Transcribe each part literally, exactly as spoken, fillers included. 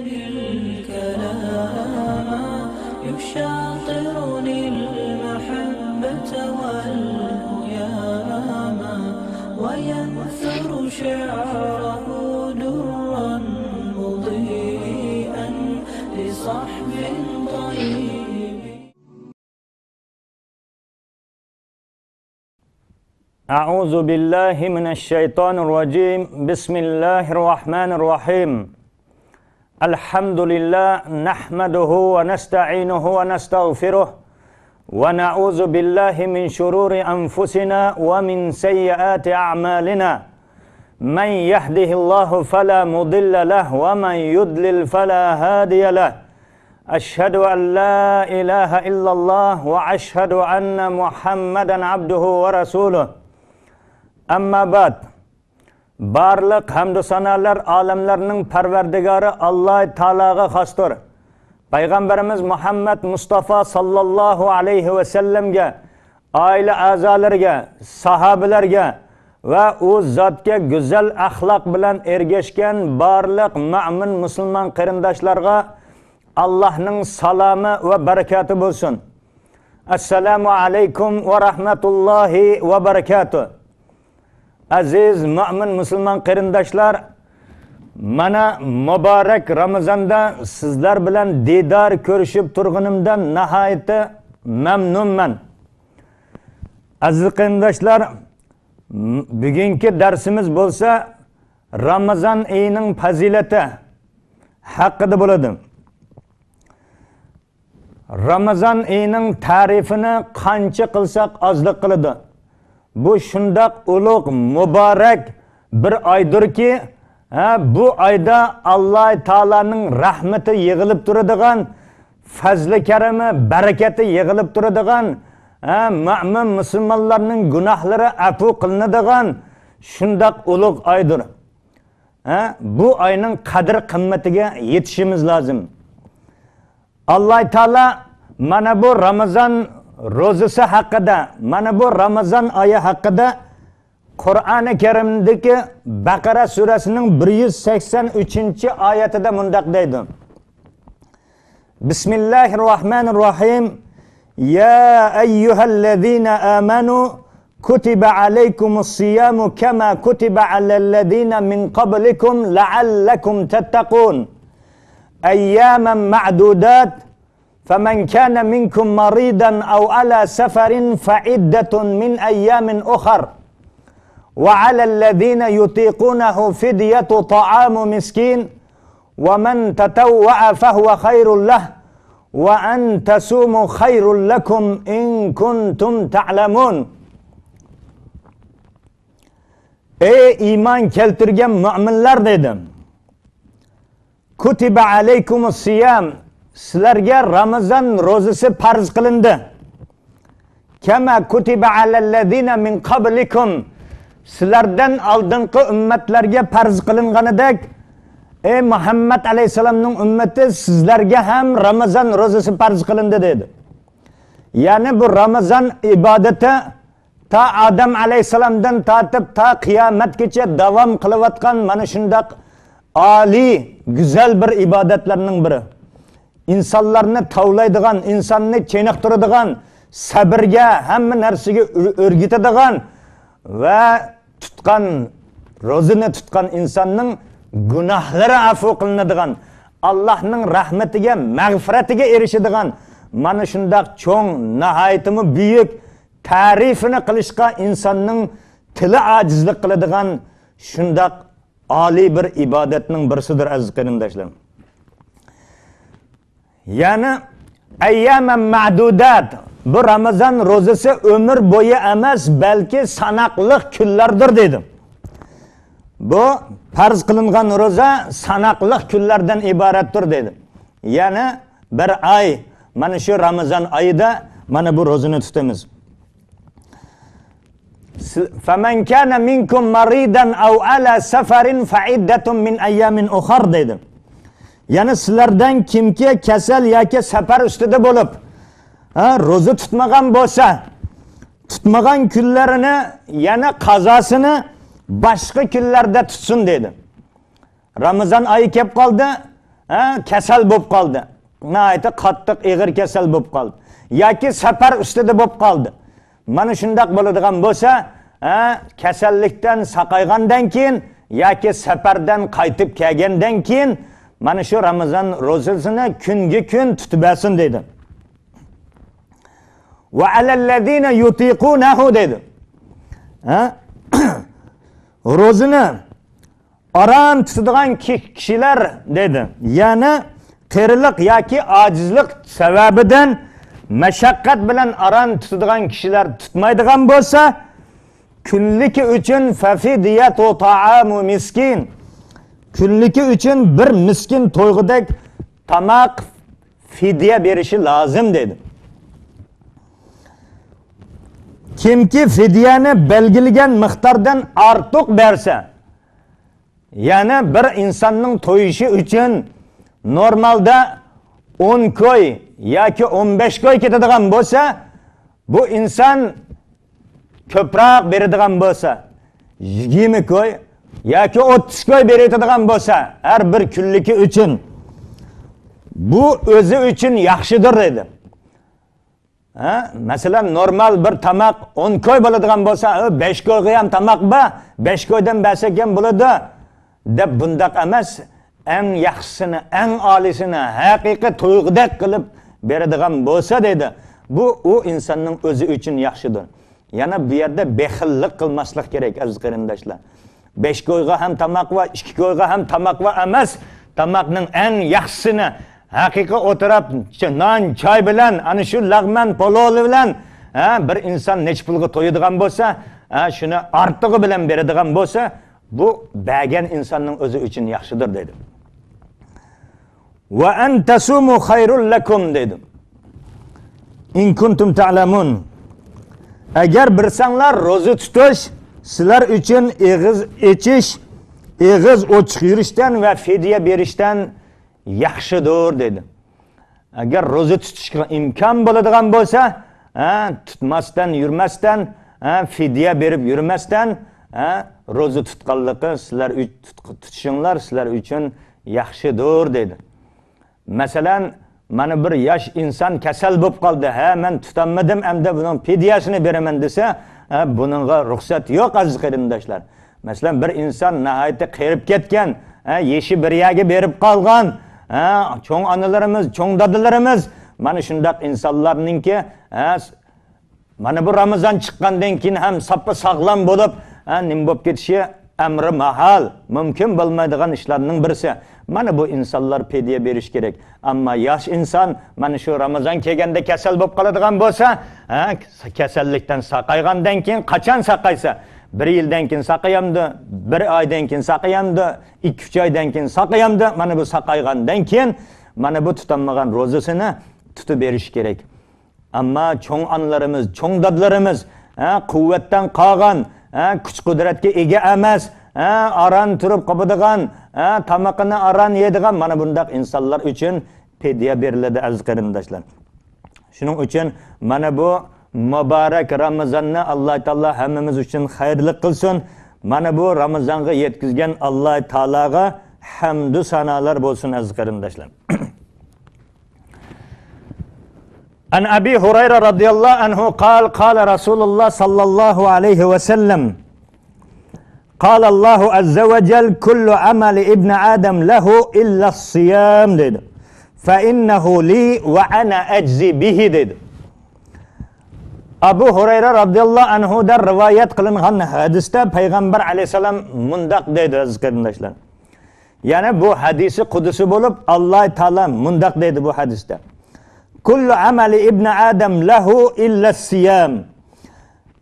الكلام يشاطرني المحبة والهيام، وينثر شعره درا مضيئا لصحب طيب. أعوذ بالله من الشيطان الرجيم. بسم الله الرحمن الرحيم. الحمد لله، نحمده ونستعينه ونستغفره، ونعوذ بالله من شرور أنفسنا ومن سيئات أعمالنا. من يهده الله فلا مضل له، ومن يضلل فلا هادي له. أشهد أن لا إله إلا الله، وأشهد أن محمدا عبده ورسوله. أما بعد. بارلىق ھەمدۇ سانالار ئالەملەرنىڭ پەرۋەردىگارى ئاللاھ تائالاغا خاستۇر. پەيغەمبىرىمىز مۇھەممەد مۇستافا ساللاللاھۇ ئەلەيھى ۋەسەللەمگە، ئائىلە ئەزالىرىگە، ساھابىلەرگە ۋە ئۇ زاتكە گۈزەل ئەخلاق بىلەن ئەگەشكەن بارلىق مۆمىن مۇسۇلمان قېرىنداشلارغا ئاللاھنىڭ سالامى ۋە بەرىكاتى بولسۇن. ئەسسالامۇ ئەلەيكۇم ۋە رەھمەتۇللاھى ۋە بەرىكاتۇھ. ئەزىز مۆمىن مۇسۇلمان قېرىنداشلار، مانا مۇبارەك رامىزاندا سىزلەر بىلەن دىدار كۆرۈشۈپ تۇرغىنىمدىن ناھايىتى مەمنۇنمەن. ئەزىز قېرىنداشلار، م-، بۈگۈنكى دەرسىمىز بولسا رامىزان ئېيىنىڭ پەزىلىتى ھەققىدە بولىدۇ. رامىزان ئېيىنىڭ تەرىپىنى قانچە قىلساق ئازلىق قىلىدۇ. بۇ شۇنداق ئۇلۇغ، مۇبارەك بىر ئايدۇركى، ھە، بۇ ئايدا ئاللاھ تائالانىڭ رەھمىتى يىغىلىپ تۇرىدىغان، پەزلى كەرىمى، بەرىكىتى يىغىلىپ تۇرىدىغان، ھە، مۆمىن مۇسۇلمانلارنىڭ گۇناھلىرى ئەپۇ قىلىنىدىغان شۇنداق ئۇلۇغ ئايدۇر. ھە، بۇ ئاينىڭ قەدىر قىممىتىگە يېتىشىمىز لازىم. ئاللاھ تائالا مانا بۇ رامىزان روزىسى ھەققىدە، مانا بۇ رامىزان ئايى ھەققىدە قۇرئانى كەرىمدىكى بەقەرە سۈرەسىنىڭ بىر يۈز سەكسەن ئۈچىنچى ئايەتىدە مۇنداق دەيدۇ. بسم الله الرحمن الرحيم. يا أيها الذين آمنوا كتب عليكم الصيام كما كتب على الذين من قبلكم لعلكم تتقون. أياما معدودات، فمن كان منكم مريضا أو على سفر فعدة من أيام أخر، وعلى الذين يطيقونه فدية طعام مسكين، ومن تطوع فهو خير له، وأن تصوموا خير لكم إن كنتم تعلمون. ئەي ئىمان كەلتۈرگەن مۆمىنلەر، دېدى. كتب عليكم الصيام، سىلەرگە رامىزان روزىسى پەرز قىلىندى. كما كتب على الذين من قبلكم، سىلەردىن ئالدىنقى ئۈممەتلەرگە پەرز قىلىنغىنىدەك، ئەي مۇھەممەد ئەلەيھىسسالامنىڭ ئۈممىتى، سىزلەرگە ھەم رامىزان روزىسى پەرز قىلىندى، دېدى. يەنى بۇ رامىزان ئىبادىتى تا ئادەم ئەلەيھىسسالامدىن تارتىپ تا قىيامەتكىچە داۋام قىلىۋاتقان مانا شۇنداق ئالىي، گۈزەل بىر ئىبادەتلەرنىڭ بىرى. ئىنسانلارنى تاۋلايدىغان، ئىنساننى چېنىقتۇرىدىغان، سەبرگە، ھەممە نەرسىگە ئۆ-، ئۆرگىتىدىغان ۋە تۇتقان، روزىنى تۇتقان ئىنساننىڭ گۇناھلىرى ئەپۇ قىلىنىدىغان، ئاللاھنىڭ رەھمىتىگە، مەغپىرەتىگە ئېرىشىدىغان مانا شۇنداق چوڭ، ناھايىتىمۇ بۈيۈك تەرىپىنى قىلىشقا ئىنساننىڭ تىلى ئاجىزلىق قىلىدىغان شۇنداق ئالىي بىر ئىبادەتنىڭ بىرسىدۇر، ئەزىز قېرىنداشلار. يەنى، ئەييامەن مەدۇدات، بۇ رامىزان روزىسى ئۆمۈر بويى ئەمەس، بەلكى ساناقلىق كۈنلەردۇر، دېدى. بۇ پەرز قىلىنغان روزا ساناقلىق كۈنلەردىن ئىبارەتتۇر، دېدى. يەنى بىر ئاي، مانا شۇ رامىزان ئايىدا مانا بۇ روزىنى تۇتىمىز. فَمَنْ كَانَ مِنْكُمْ مَرِيضًا أَوْ عَلَى سَفَرٍ فَعِدَّةٌ مِنْ أَيَّامٍ أُخَرَ، دەيدۇ. يەنى سىلەردىن كىمكى كېسەل ياكى سەپەر ئۈستىدە بولۇپ، ھە، روزا تۇتمىغان بولسا، تۇتمىغان كۈنلىرىنى، يەنى قازاسىنى باشقا كۈنلەردە تۇتسۇن، دېدى. رامىزان ئايى كەپ قالدى. ھە، كېسەل بولۇپ قالدى. ناھايىتى قاتتىق، ئېغىر كېسەل بولۇپ قالدى. ياكى سەپەر ئۈستىدە بولۇپ قالدى. مانا شۇنداق بولىدىغان بولسا، ھە، كېسەللىكتىن ساقايغاندىن كېيىن ياكى سەپەردىن قايتىپ كەلگەندىن كېيىن مانا شۇ رامىزان روزىسىنى كۈنگە كۈن تۇتۇۋەرسۇن دەيدۇ. ۋە ئەلەللەزىنە يۇتىقۇنەھۇ دەيدۇ. ھە؟ روزىنى ئاران تۇتىدىغان كى-، كىشىلەر دەيدۇ. يەنى قېرىلىق ياكى ئاجىزلىق سەۋەبىدىن مەشەققەت بىلەن ئاران تۇتىدىغان كىشىلەر تۇتمايدىغان بولسا، كۈنلۈكى ئۈچۈن فەفىدىيەتۇ تائامۇ مىسكىن. كۈنلۈكى ئۈچۈن بىر مىسكىن تويغۇدەك تاماق فىدىيە بېرىشى لازىم دەيدۇ. كىمكى فىدىيەنى بەلگىلىگەن مىقداردىن ئارتۇق بەرسە، يەنى بىر ئىنساننىڭ تويۇشى ئۈچۈن نورمالدا ئون كوي ياكى ئون بەش كوي كېتىدىغان بولسا، بۇ ئىنسان كۆپرەك بېرىدىغان بولسا، يىگىرمە كوي ياكى ئوتتۇز كوي بېرىۋېتىدىغان بولسا، ھەر بىر كۈنلۈكى ئۈچۈن، بۇ ئۆزى ئۈچۈن ياخشىدۇر دەيدۇ. ھە؟ مەسىلەن، نورمال بىر تاماق ئون كوي بولىدىغان بولسا، «ئۆ، بەش كويغا ھەم تاماق بار، بەش كويدىن بەرسەك ھەم بولىدۇ» دەپ، بۇنداق ئەمەس. ئەڭ ياخشىسىنى، ئەڭ ئالىيسىنى، ھەقىقىي تويغۇدەك قىلىپ بېرىدىغان بولسا دەيدۇ، بۇ ئۇ ئىنساننىڭ ئۆزى ئۈچۈن ياخشىدۇر. يەنە بۇ يەردە بېخىللىق قىلماسلىق كېرەك، ئەزىز قېرىنداشلار. بەش كويغا ھەم تاماق بار، ئىككى كويغا ھەم تاماق بار ئەمەس، تاماقنىڭ ئەڭ ياخشىسىنى، ھەقىقىي ئولتۇرۇپ، چ-، نان، چاي بىلەن، ئەنە شۇ لەغمەن، پولۇلى بىلەن، ھە، بىر ئىنسان نەچچە پۇلغا تويىدىغان بولسا، ھە، شۇنى ئارتۇقى بىلەن بېرىدىغان بولسا، بۇ بەرگەن ئىنساننىڭ ئۆزى ئۈچۈن ياخشىدۇر دەيدۇ. ۋە ئەن تەسۇمۇ خەيرۇل لەكۇم دەيدۇ. ئىن كۇنتۇم تەلەمۇن. ئەگەر بىلسەڭلار، روزا تۇتۇش سىلەر ئۈچۈن ئېغىز ئېچىش، ئېغىز ئوچۇق يۈرۈشتىن ۋە فىدىيە بېرىشتىن ياخشىدۇر دەيدۇ. ئەگەر روزا تۇتۇشقا ئىمكان بولىدىغان بولسا، ھە، تۇتماستىن، يۈرمەستىن، ھە، فىدىيە بېرىپ يۈرمەستىن، ھە، روزا تۇتقانلىقى سىلەر ئۈچ-، تۇت-، تۇتۇشۇڭلار سىلەر ئۈچۈن ياخشىدۇر دەيدۇ. مەسىلەن، مانا بىر ياش ئىنسان كېسەل بولۇپ قالدى، ھە، مەن تۇتالمىدىم، ئەمدى بۇنىڭ پىدىيەسىنى بېرىمەن دېسە، ھە، بۇنىڭغا رۇخسەت يوق، ئەزىز قېرىنداشلار. مەسىلەن، بىر ئىنسان ناھايىتى قېرىپ كەتكەن، ھە، يېشى بىر يەرگە بېرىپ قالغان، ھە، چوڭ ئانىلىرىمىز، چوڭ دادىلىرىمىز، مانا شۇنداق ئىنسانلارنىڭكى، ھە، مانا بۇ رامىزان چىققاندىن كېيىن ھەم ساپا ساغلام بولۇپ، ھە، نېمە بولۇپ كېتىشى ئەمرى ماھال، مۇمكىن بولمايدىغان ئىشلارنىڭ بىرسى. مانا بۇ ئىنسانلار پىدىيە بېرىش كېرەك. ئەمما ياش ئىنسان مانا شۇ رامىزان كەلگەندە كېسەل بولۇپ قالىدىغان بولسا، ھە، كېسەللىكتىن ساقايغاندىن كېيىن، قاچان ساقايسا، بىر يىلدىن كېيىن ساقىيامدۇ، بىر ئايدىن كېيىن ساقىيامدۇ، ئىككى، ئۈچ ئايدىن كېيىن ساقىيامدۇ، مانا بۇ ساقايغاندىن كېيىن مانا بۇ تۇتالمىغان روزىسىنى تۇتۇپ بېرىش كېرەك. ئەمما چوڭ ئانىلىرىمىز، چوڭ دادىلىرىمىز، ھە، قۇۋۋەتتىن قالغان، ھە، كۈچ-قۇدرەتكە ئىگە ئەمەس، ھە، ئاران تۇرۇپ قاپىدىغان، ھە، تامىقىنى ئاران يەيدىغان مانا بۇنداق ئىنسانلار ئۈچۈن پىدىيە بېرىلىدۇ، ئەزىز قېرىنداشلار. شۇنىڭ ئۈچۈن مانا بۇ مۇبارەك رامىزاننى ئاللا تائالا ھەممىمىز ئۈچۈن خەيرلىك قىلسۇن. مانا بۇ رامىزانغا يەتكۈزگەن ئاللا تائالاغا ھەمدۇ سانالار بولسۇن، ئەزىز قېرىنداشلار. عن أبي هريرة رضي الله عنه قال: قال رسول الله صلى الله عليه وسلم: قال الله عز وجل: كل عمل ابن آدم له إلا الصيام دەيدۇ. فإنه لي وأنا أجزي به دەيدۇ. ئەبۇ ھۇرەيرە رازىياللاھۇ ئەنھۇدىن رىۋايەت قىلىنغان ھەدىستە پەيغەمبەر ئەلەيھىسسالام مۇنداق دەيدۇ، ئەزىز قېرىنداشلار. يەنى بۇ ھەدىسى قۇدسى بولۇپ، ئاللا تائالا مۇنداق دەيدۇ بۇ ھەدىستە: كل عمل ابن آدم له إلا الصيام.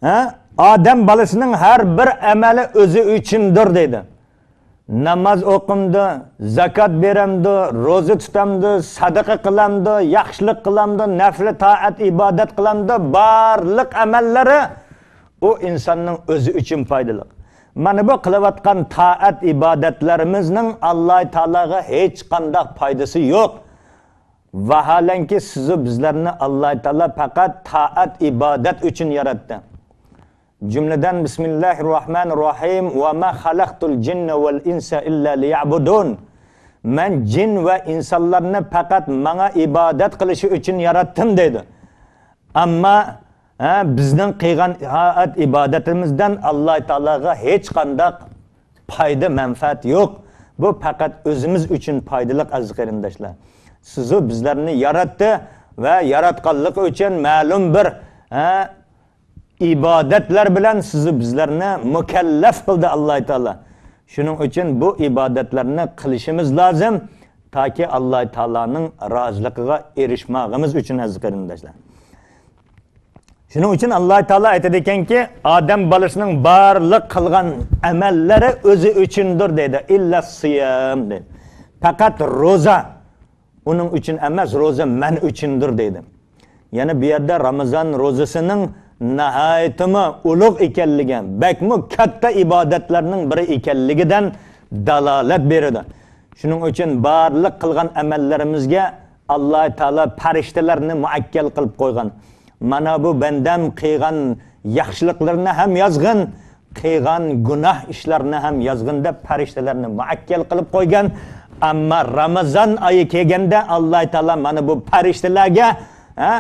ھە؟ ئادەم بالىسىنىڭ ھەر بىر ئەمەلى ئۆزى ئۈچۈندۇر دەيدۇ. ناماز ئوقۇمدۇ، زاكات بېرەمدۇ، روزا تۇتامدۇ، سەدىقە قىلامدۇ، ياخشىلىق قىلامدۇ، نەپلى تائەت ئىبادەت قىلامدۇ، بارلىق ئەمەللىرى ئۇ ئىنساننىڭ ئۆزى ئۈچۈن پايدىلىق. مانا بۇ قىلىۋاتقان تائەت ئىبادەتلىرىمىزنىڭ ئاللا تائالاغا ھېچقانداق پايدىسى يوق. ۋاھالەنكى، سىزۇ بىزلەرنى ئاللا تائالا پەقەت تائەت ئىبادەت ئۈچۈن ياراتتى. جۈملىدىن، بىسمىللاھىررەھمانىررەھىم، ۋەما خەلەقتۇل جىننە ۋەل ئىنسە ئىللا لىيەبۇدۇن. مەن جىن ۋە ئىنسانلارنى پەقەت ماڭا ئىبادەت قىلىشى ئۈچۈن ياراتتىم دەيدۇ. ئەمما، ھە، بىزنىڭ قىلغان ئىتائەت ئىبادىتىمىزدىن ئاللا تائالاغا ھېچقانداق پايدا، مەنپەئەت يوق. بۇ پەقەت ئۆزىمىز ئۈچۈن پايدىلىق، ئەزىز قېرىنداشلار. سىزۇ بىزلەرنى ياراتتى ۋە ياراتقانلىقى ئۈچۈن مەلۇم بىر، ھە، ئىبادەتلەر بىلەن سىزۇ بىزلەرنى مۇكەللەپ قىلدى ئاللا تائالا. شۇنىڭ ئۈچۈن بۇ ئىبادەتلەرنى قىلىشىمىز لازىم، تاكى ئاللا تائالانىڭ رازىلىقىغا ئېرىشماغىمىز ئۈچۈن، ئەزىز قېرىنداشلار. شۇنىڭ ئۈچۈن ئاللا تائالا ئېيتىدىكەنكى، ئادەم بالىسىنىڭ بارلىق قىلغان ئەمەللىرى ئۆزى ئۈچۈندۇر دەيدۇ. ئىللا سىيام دەيدۇ. پەقەت روزا ئۇنىڭ ئۈچۈن ئەمەس، روزا مەن ئۈچۈندۇر دەيدۇ. يەنە بۇ يەردە رامىزان روزىسىنىڭ ناھايىتىمۇ ئۇلۇغ ئىكەنلىكى، بەكمۇ كاتتا ئىبادەتلەرنىڭ بىرى ئىكەنلىكىدىن دالالەت بېرىدۇ. شۇنىڭ ئۈچۈن بارلىق قىلغان ئەمەللىرىمىزگە ئاللا تائالا پەرىشتىلەرنى مۇئەككەل قىلىپ قويغان. مانا بۇ بەندەم قىلغان ياخشىلىقلىرىنى ھەم يازغىن، قىلغان گۇناھ ئىشلارنى ھەم يازغىن دەپ پەرىشتىلەرنى مۇئەككەل قىلىپ قويغان. ئەمما رامىزان ئايى كەلگەندە ئاللا تائالا مانا بۇ پەرىشتىلەرگە، ھە،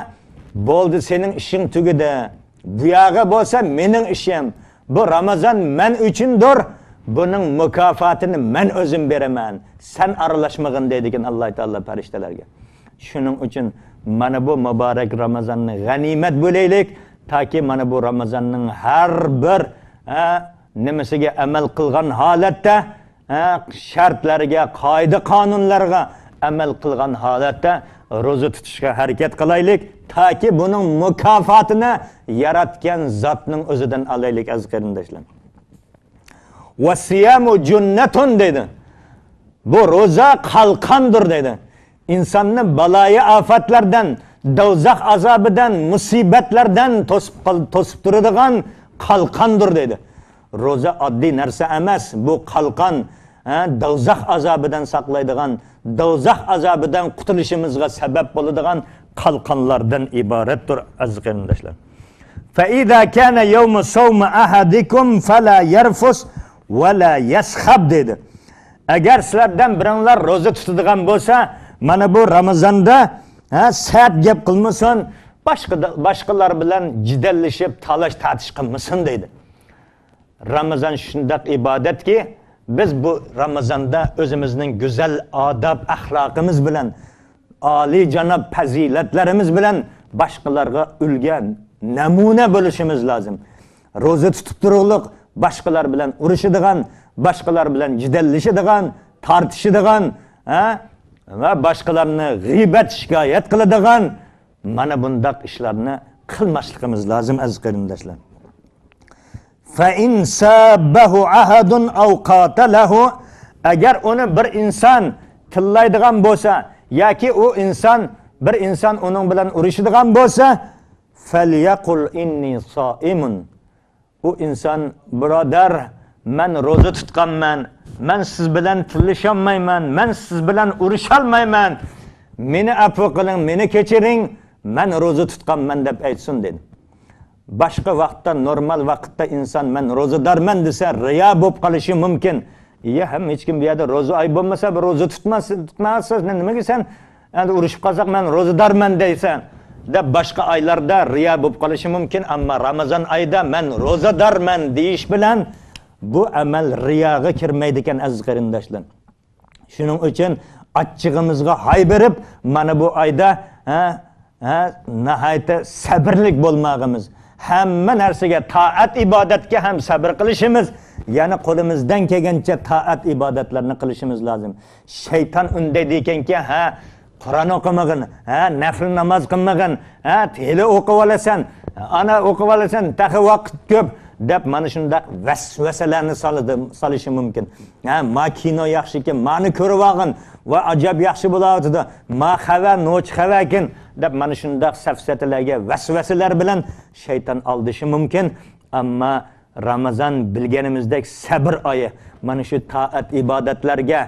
بولدى، سېنىڭ ئىشىڭ تۈگىدى. بۇ ياغى بولسا مېنىڭ ئىشىم. بۇ رامىزان مەن ئۈچۈندۇر. بۇنىڭ مۇكاپاتىنى مەن ئۆزۈم بېرىمەن. سەن ئارىلاشمىغىن دەيدىكەن ئاللا تائالا پەرىشتىلەرگە. شۇنىڭ ئۈچۈن مانا بۇ مۇبارەك رامىزاننى غەنىيمەت بىلەيلىك، تاكى مانا بۇ رامىزاننىڭ ھەر بىر، ھە، نېمىسىگە ئەمەل قىلغان ھالەتتە، ھە، شەرتلەرگە، قائىدە-قانۇنلارغا ئەمەل قىلغان ھالەتتە روزا تۇتۇشقا ھەرىكەت قىلايلىك، تاكى بۇنىڭ مۇكاپاتىنى ياراتقان زاتنىڭ ئۆزىدىن ئالايلىك، ئەزىز قېرىنداشلار. ۋەسسىيامۇ جۇننەتۇن دەيدۇ. بۇ روزا قالقاندۇر دەيدۇ. ئىنساننى بالايى ئاپەتلەردىن، دوزاخ ئازابىدىن، مۇسىبەتلەردىن توسۇپ قال-، توسۇپ تۇرىدىغان قالقاندۇر دەيدۇ. روزا ئاددىي نەرسە ئەمەس، بۇ قالقان، ھە، دوزاخ ئازابىدىن ساقلايدىغان، دوزاخ ئازابىدىن قۇتۇلۇشىمىزغا سەۋەب بولىدىغان قالقانلاردىن ئىبارەتتۇر، ئەزىز قېرىنداشلار. فَإِذَا كَانَ يَوْمُ صَوْمِ أَحَدِكُمْ فَلَا يَرْفُثْ وَلَا يَصْخَبْ دەيدۇ. ئەگەر سىلەردىن بىرىڭلار روزا تۇتىدىغان بولسا، مانا بۇ رامىزاندا، ھە، سەت گەپ قىلمىسۇن، باشقا، باشقىلار بىلەن جېدەللىشىپ، تالاش-تارتىش قىلمىسۇن دەيدۇ. رامىزان شۇنداق ئىبادەتكى، بىز بۇ رامىزاندا ئۆزىمىزنىڭ گۈزەل ئاداب-ئەخلاقىمىز بىلەن، ئالىيجاناب پەزىلەتلىرىمىز بىلەن باشقىلارغا ئۈلگە، نەمۇنە بولۇشىمىز لازىم. روزا تۇتۇپ تۇرۇقلۇق باشقىلار بىلەن ئۇرۇشىدىغان، باشقىلار بىلەن جېدەللىشىدىغان، تارتىشىدىغان، ھە؟ ۋە باشقىلارنى غىيبەت، شىكايەت قىلىدىغان، مانا بۇنداق ئىشلارنى قىلماسلىقىمىز لازىم، ئەزىز قېرىنداشلار. فَإِنْ سَابَّهُ أَحَدٌ أَوْ قَاتَلَهُ، ئەگەر ئۇنى بىر ئىنسان تىللايدىغان بولسا ياكى ئۇ ئىنسان، بىر ئىنسان ئۇنىڭ بىلەن ئۇرۇشىدىغان بولسا، فَلْيَقُلْ إِنِّي صَائِمٌ. ئۇ ئىنسان، بۇرادەر، مەن روزا تۇتقانمەن، مەن سىز بىلەن تىللىشالمايمەن، مەن سىز بىلەن ئۇرۇشالمايمەن، مېنى ئەپۇ قىلىڭ، مېنى كەچۈرۈڭ، مەن روزا تۇتقانمەن دەپ ئېيتسۇن دېدى. باشقا ۋاقىتتا، نورمال ۋاقىتتا ئىنسان مەن روزىدارمەن دېسە، رىيا بولۇپ قېلىشى مۇمكىن. يا ھەم ھېچكىم بۇ يەردە روزا ئاي بولمىسا، بىر روزا تۇتماس، تۇتماسسىز، نېمىگە سەن ئەمدى ئۇرۇشۇپ قالساق، مەن روزىدارمەن دەيسەن، دەپ باشقا ئايلاردا رىيا بولۇپ قېلىشى مۇمكىن، ئەمما رامىزان ئايدا مەن روزىدارمەن دېيىش بىلەن بۇ ئەمەل رىياغا كىرمەيدىكەن، ئەزىز قېرىنداشلار. شۇنىڭ ئۈچۈن ئاچچىقىمىزغا ھاي بېرىپ، مانا بۇ ئايدا، ھە، ھە، ناھايىتى سەبىرلىك بولماغىمىز، ھەممە نەرسىگە، تائەت ئىبادەتكە ھەم سەبىر قىلىشىمىز، يەنە قولىمىزدىن كەلگەنچە تائەت ئىبادەتلەرنى قىلىشىمىز لازىم. شەيتان ئۈندەيدىكەنكى، ھە، قۇرئان ئوقۇمىغىن، ھە، نەپلى ناماز قىلمىغىن، ھە، ھېلى ئوقۇۋالىسەن، ئانا ئوقۇۋالىسەن، تېخى ۋاقىت كۆپ، دەپ مانا شۇنداق ۋەسۋەسىلەرنى سالىدۇ، سالىشى مۇمكىن. ھە، ما كىنو ياخشىكەن، مانى كۆرۈۋالغىن، ۋاي ئاجايىپ ياخشى بولاۋاتىدۇ، ما خەۋەر نوچى خەۋەركەن، دەپ مانا شۇنداق سەپسەتىلەرگە، ۋەسۋەسىلەر بىلەن شەيتان ئالدىشى مۇمكىن. ئەمما رامىزان بىلگىنىمىزدەك سەبر ئايى. مانا شۇ تائەت ئىبادەتلەرگە،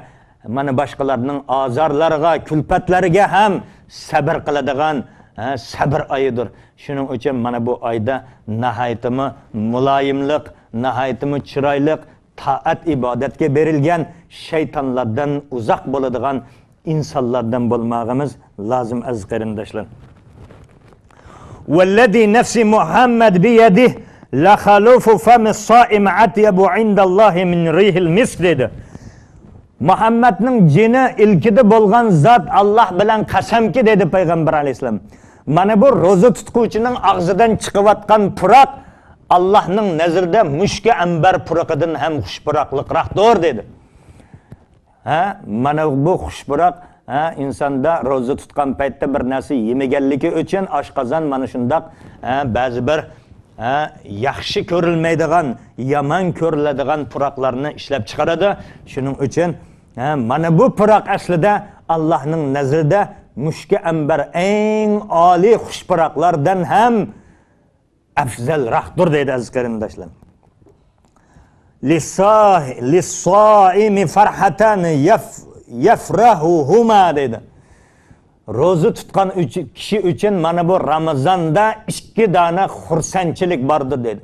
مانا باشقىلارنىڭ ئازارلىرىغا، كۈلپەتلەرگە ھەم سەبر قىلىدىغان، ھە، سەبر ئايىدۇر. شۇنىڭ ئۈچۈن مانا بۇ ئايدا ناھايىتىمۇ مۇلايىملىق، ناھايىتىمۇ چىرايلىق، تائەت ئىبادەتكە بېرىلگەن، شەيتانلاردىن ئۇزاق بولىدىغان ئىنسانلاردىن بولماغىمىز لازىم، ئەزىز قېرىنداشلار. والذي نفس محمد بيده لخلوف فم الصائم أطيب عند الله من ريح المسك دېدى. مۇھەممەدنىڭ جېنى ئىلكىدە بولغان زات، ئاللاھ بىلەن قەسەمكى، دېدى پەيغەمبەر ئەلەيھىسسالام. مانا بۇ روزا تۇتقۇچىنىڭ ئاغزىدىن چىقىۋاتقان پۇراق ئاللاھنىڭ نەزىرىدە مۈشكى ئەنبەر پۇرىقىدىن ھەم خۇش پۇراقلىقراقتۇر، دېدى. ھە، مانا بۇ خۇش پۇراق، ھە، ئىنساندا روزا تۇتقان پەيتتە بىر نەرسە يېمىگەنلىكى ئۈچۈن ئاشقازان مانا شۇنداق، ھە، بەزى بىر، ھە، ياخشى كۆرۈلمەيدىغان، يامان كۆرۈلىدىغان پۇراقلارنى ئىشلەپ چىقىرىدۇ. شۇنىڭ ئۈچۈن، ھە، مانا بۇ پۇراق ئەسلىدە ئاللاھنىڭ نەزىرىدە مۈشكى ئەنبەر ئەڭ ئالىي خۇش پۇراقلاردىن ھەم ئەفزەلراقتۇر، دەيدۇ، ئەزىز قېرىنداشلار. للصا-، للصائم فرحتان يف-، يفرحهما دەيدۇ. روزا تۇتقان ئۈچ-، كىشى ئۈچۈن مانا بۇ رامىزاندا ئىككى دانە خۇرسەنچىلىك باردۇر، دەيدۇ.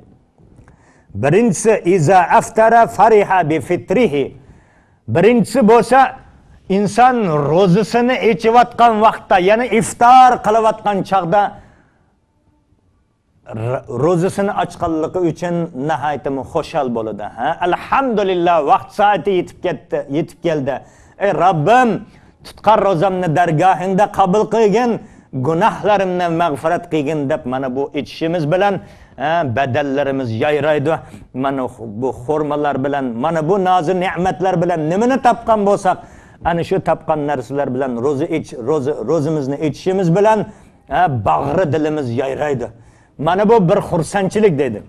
بىرىنچىسى، إذا أفطر فرح بفطره. بىرىنچىسى بولسا، ئىنسان روزىسىنى ئېچىۋاتقان ۋاقىتتا، يەنى ئىفتار قىلىۋاتقان چاغدا، ر-، روزىسىنى ئاچقانلىقى ئۈچۈن ناھايىتىمۇ خۇشال بولىدۇ. ھە، ئەلھەمدۇلىللا، ۋاقىت سائىتى يېتىپ كەتتى، يېتىپ كەلدى. ئەي رەببىم، تۇتقان روزامنى دەرگاھىڭدا قوبۇل قىلغىن، گۇناھلىرىمنى مەغپىرەت قىلغىن دەپ مانا بۇ ئېچىشىمىز بىلەن، ھە، بەدەنلىرىمىز يايرايدۇ. مانا بۇ خورمىلار بىلەن، مانا بۇ نازۇ نېمەتلەر بىلەن نېمىنى تاپقان بولساق، ئەنە شۇ تاپقان نەرسىلەر بىلەن روزا ئېچ-، روزا، روزىمىزنى ئېچىشىمىز بىلەن، ھە، باغرى دىلىمىز يايرايدۇ. مانا بۇ بىر خۇرسەنچىلىك دەيدۇ.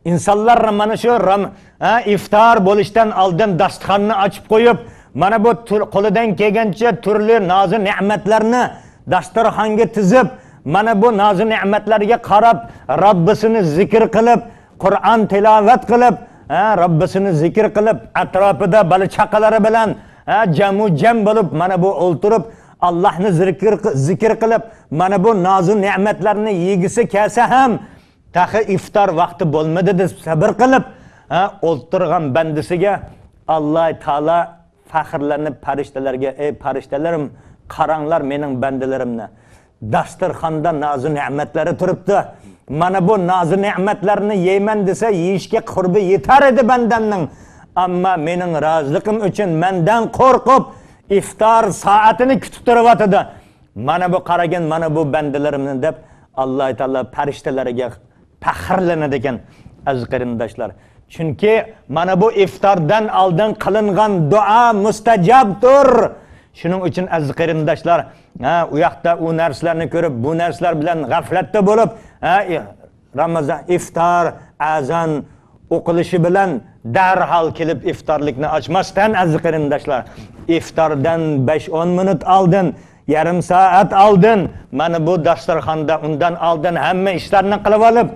ئىنسانلار مانا شۇ رام-، ھە، ئىفتار بولۇشتىن ئالدىن داستىخاننى ئاچىپ قويۇپ، مانا بۇ تۈر-، قولىدىن كەلگەنچە تۈرلۈك نازۇ نېمەتلەرنى داستىخانغا تىزىپ، مانا بۇ نازۇ نېمەتلەرگە قاراپ، رەببىسىنى زىكىر قىلىپ، قۇرئان تىلاۋەت قىلىپ، ھە، رەببىسىنى زىكىر قىلىپ، ئەتراپىدا بالا چاقىلىرى بىلەن، ھە، جەمۇ جەم بولۇپ، مانا بۇ ئولتۇرۇپ، ئاللاھنى زىكىر، زىكىر قىلىپ، مانا بۇ نازۇ نېمەتلەرنى يېگۈسى كەلسە ھەم، تېخى ئىفتار ۋاقتى بولمىدى دەپ سەبر قىلىپ، ھە، ئولتۇرغان بەندىسىگە ئاللاھ تائالا پەخىرلىنىپ پەرىشتىلەرگە، ئەي پەرىشتىلىرىم، قاراڭلار مېنىڭ بەندىلىرىمنى. داستىخاندا نازۇ نېمەتلىرى تۇرۇپتۇ. مانا بۇ نازۇ نېمەتلەرنى يەيمەن دېسە، يېيىشكە قۇربى يېتەر ئىدى بەندەمنىڭ. ئەمما مېنىڭ رازىلىقىم ئۈچۈن مەندىن قورقۇپ، ئىفتار سائىتىنى كۈتۈپ تۇرۇۋاتىدۇ. مانا بۇ قارىغىن، مانا بۇ بەندىلىرىمنى دەپ، ئاللاھ تائالا پەرىشتىلەرگە پەخىرلىنىدىكەن، ئەزىز قېرىنداشلار. چۈنكى مانا بۇ ئىفتاردىن ئالدىن قىلىنغان دۇئا مۇستەجابتۇر. شۇنىڭ ئۈچۈن، ئەزىز قېرىنداشلار، ھە، ئۇ ياقتا ئۇ نەرسىلەرنى كۆرۈپ، بۇ نەرسىلەر بىلەن غەپلەتتە بولۇپ، ھە، رامازان ئىفتار، ئەزان ئوقۇلۇشى بىلەن دەرھال كېلىپ ئىفتارلىقنى ئاچماستىن، ئەزىز قېرىنداشلار، ئىفتاردىن بەش ئون مىنۇت ئالدىن، يېرىم سائەت ئالدىن، مانا بۇ داستىخاندا ئۇندىن ئالدىن ھەممە ئىشلارنى قىلىۋېلىپ،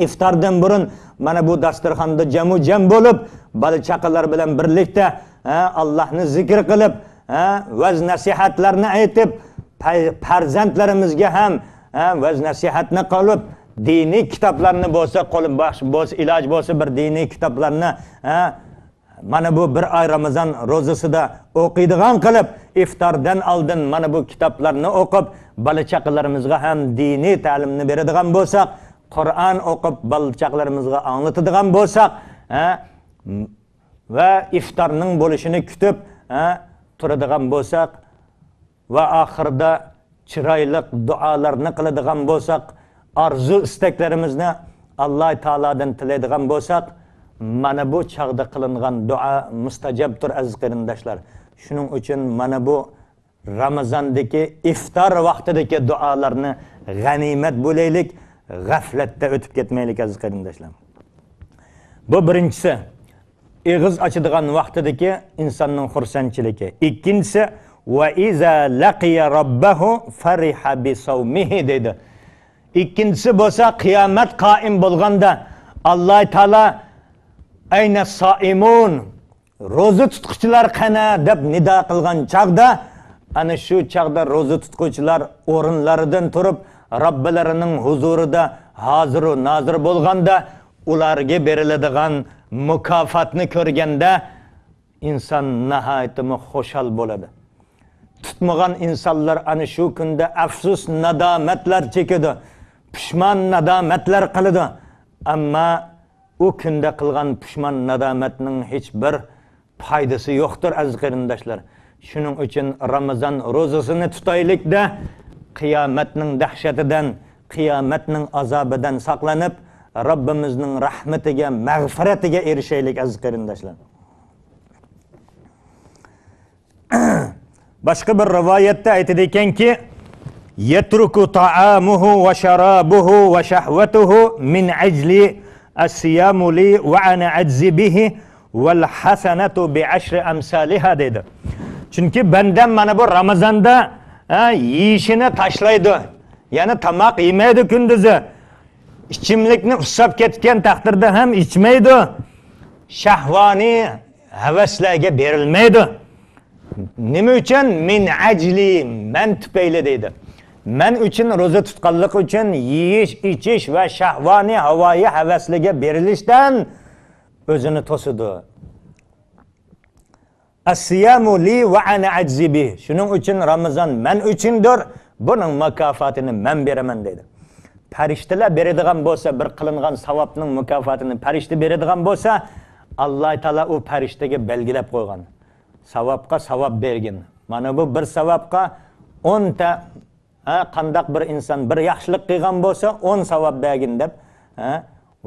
ئىفتاردىن بۇرۇن مانا بۇ داستىخاندا جەمۇ جەم بولۇپ، بالا چاقىلار بىلەن بىرلىكتە، ھە، ئاللاھنى زىكىر قىلىپ، ھە، ۋەز نەسىھەتلەرنى ئېيتىپ، پەي-، پەرزەنتلىرىمىزگە ھەم، ھە، ۋەز نەسىھەتنى قىلىپ، دىنىي كىتابلارنى بولسا، قولى باش-، بولسا، ئىلاج بولسا بىر دىنىي كىتابلارنى، ھە، مانا بۇ بىر ئاي رامىزان روزىسىدا ئوقۇيدىغان قىلىپ، ئىفتاردىن ئالدىن مانا بۇ كىتابلارنى ئوقۇپ، بالا چاقىلىرىمىزغا ھەم دىنىي تەلىمنى بېرىدىغان بولساق، قۇرئان ئوقۇپ، بالا چاقىلىرىمىزغا ئاڭلىتىدىغان بولساق، ھە، ۋە ئىفتارنىڭ بولۇشىنى كۈتۈپ، ھە، تۇرىدىغان بولساق، ۋە ئاخىرىدا چىرايلىق دۇئالارنى قىلىدىغان بولساق، ئارزۇ ئىستەكلىرىمىزنى ئاللاھ تائالادىن تىلەيدىغان بولساق، مانا بۇ چاغدا قىلىنغان دۇئا مۇستەجابتۇر، ئەزىز قېرىنداشلار. شۇنىڭ ئۈچۈن مانا بۇ رامىزاندىكى ئىفتار ۋاقتىدىكى دۇئالارنى غەنىيمەت بىلەيلىك، غەپلەتتە ئۆتۈپ كەتمەيلىك، ئەزىز قېرىنداشلار. بۇ بىرىنچىسى، ئېغىز ئاچىدىغان ۋاقتىدىكى ئىنساننىڭ خۇرسەنچىلىكى. ئىككىنچىسى، وإذا لقي ربه فرح بصومه دەيدۇ. ئىككىنچىسى بولسا، قىيامەت قائىم بولغاندا، ئاللاھ تائالا، أين الصائمون؟ روزا تۇتقۇچىلار قەنە؟ دەپ نىدا قىلغان چاغدا، ئەنە شۇ چاغدا روزا تۇتقۇچىلار ئورۇنلىرىدىن تۇرۇپ، رەببىلىرىنىڭ ھۇزۇرىدا ھازىرۇ نازىر بولغاندا، ئۇلارغا بېرىلىدىغان مۇكاپاتنى كۆرگەندە ئىنسان ناھايىتىمۇ خۇشال بولىدۇ. تۇتمىغان ئىنسانلار ئەنە شۇ كۈندە ئەپسۇس، نادامەتلەر چېكىدۇ، پۇشمان، نادامەتلەر قىلىدۇ. ئەمما ئۇ كۈندە قىلغان پۇشمان، نادامەتنىڭ ھېچ بىر پايدىسى يوقتۇر، ئەزىز قېرىنداشلار. شۇنىڭ ئۈچۈن رامىزان روزىسىنى تۇتايلىك-دە، قىيامەتنىڭ دەھشىتىدىن، قىيامەتنىڭ ئازابىدىن ساقلىنىپ، رەببىمىزنىڭ رەھمىتىگە، مەغپىرەتىگە ئېرىشەيلىك، ئەزىز قېرىنداشلار. باشقا بىر رىۋايەتتە ئېيتىدىكەنكى، يترك طعامه وشرابه وشهوته من أجلي، الصيام لي وأنا أجزي به، والحسنة بعشر أمثالها، دەيدۇ. چۈنكى بەندەم مانا بۇ رامىزاندا، ھە، يېيىشىنى تاشلايدۇ. يەنى تاماق يېمەيدۇ كۈندۈزى. ئىچىملىكنى ئۇسساپ كەتكەن تەقدىردە ھەم ئىچمەيدۇ. شەھۋانىي ھەۋەسلەرگە بېرىلمەيدۇ. نېمە ئۈچۈن؟ من أجلي، مەن تۈپەيلى دەيدۇ. مەن ئۈچۈن روزا تۇتقانلىقى ئۈچۈن يېيىش، ئىچىش ۋە شەھۋانىي ھاۋايى ھەۋەسلىرىگە بېرىلىشتىن ئۆزىنى توسىدۇ. الصيام لي وأنا أجزي به. شۇنىڭ ئۈچۈن رامىزان مەن ئۈچۈندۇر، بۇنىڭ مۇكاپاتىنى مەن بېرىمەن دەيدۇ. پەرىشتىلەر بېرىدىغان بولسا، بىر قىلىنغان ساۋابنىڭ مۇكاپاتىنى پەرىشتە بېرىدىغان بولسا، ئاللاھ تائالا ئۇ پەرىشتىگە بەلگىلەپ قويغان. ساۋابقا ساۋاب بەرگىن. مانا بۇ بىر ساۋابقا ئونتا، ھە، قانداق بىر ئىنسان بىر ياخشىلىق قىلغان بولسا، ئون ساۋاب بەرگىن دەپ، ھە،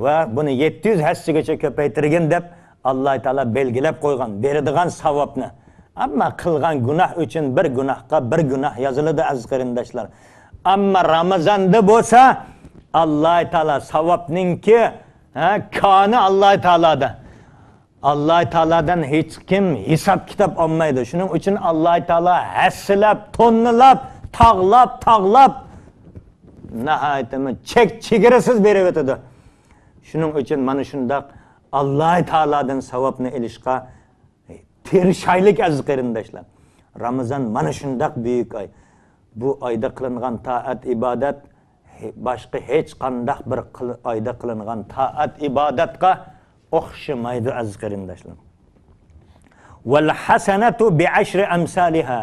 ۋە بۇنى يەتتە يۈز ھەسسىگىچە كۆپەيتىرگىن دەپ ئاللاھ تائالا بەلگىلەپ قويغان بېرىدىغان ساۋابنى. ئەمما قىلغان گۇناھ ئۈچۈن بىر گۇناھقا بىر گۇناھ يازىلىدۇ، ئەزىز قېرىنداشلار. ئەمما رامىزاندا بولسا ئاللاھ تائالا ساۋابنىڭكى، ھە، كانى ئاللاھ تائالادا. ئاللاھ تائالادىن ھېچكىم ھېساب-كىتاب ئالمايدۇ. شۇنىڭ ئۈچۈن ئاللاھ تائالا ھەسسىلەپ، توننىلاپ، تاغلاپ، تاغلاپ، ناھايىتىمۇ چەك-چېگرىسىز بېرىۋېتىدۇ. شۇنىڭ ئۈچۈن مانا شۇنداق ئاللاھ تائالادىن ساۋابنى ئېلىشقا تىرىشايلىك، ئەزىز قېرىنداشلار. رامىزان مانا شۇنداق بۈيۈك ئاي. بۇ ئايدا قىلىنغان تائەت-ئىبادەت ھې-، باشقا ھېچقانداق بىر قىل-، ئايدا قىلىنغان تائەت-ئىبادەتقە ئوخشىمايدۇ، ئەزىز قېرىنداشلار. والحسنة بعشر أمثالها.